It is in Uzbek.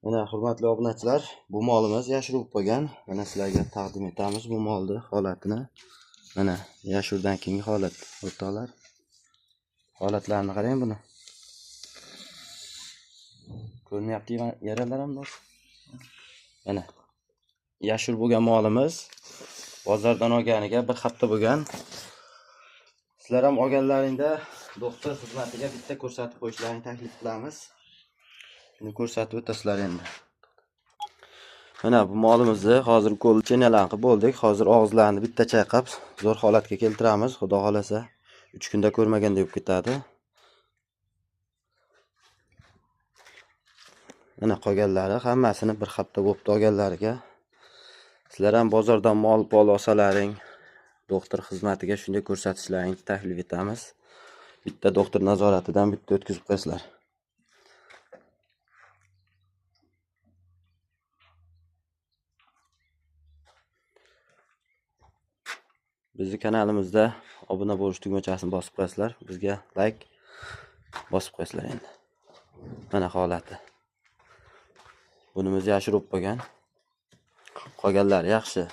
Mana hurmatli obunachilar, bu molimiz yashirib qo'ygan. Mana sizlarga taqdim etamiz bu molni holatini. Mana yashirdan keyingi holat, o'rtoqlar. Holatlarini qarang buni. Ko'rinyapti yaralar ham bor. Mana yashir bo'lgan molimiz bozordan olganiga bir hafta bo'lgan. Sizlar ham olganlaringda doktor xizmatiga bitta ko'rsatib qo'yishlarini taklif qilamiz. Buni ko'rsatib o'tasizlar endi. Mana bu molimizni hozir ukol chenalarni qilib bo'ldik. Hozir og'izlarini bitta chayqab zo'r holatga keltiramiz. Xudo xolasa 3 kunda ko'rmaganda bo'lib ketadi. Mana qolganlari hammasini bir hafta bo'libdi olganlariga. Sizlar ham bozordan mol pol olsalaring doktor xizmatiga shunday ko'rsatishlaringni taklif etamiz. Bitta doktor nazoratidan bitta o'tkazib qo'yasizlar. Bizni kanalimizda obuna bo'lish tugmachasini bosib qo'yasizlar, bizga like bosib qo'yasizlar endi. Mana holati. Bunimiz yashirib qo'ygan. Qolganlari yaxshi.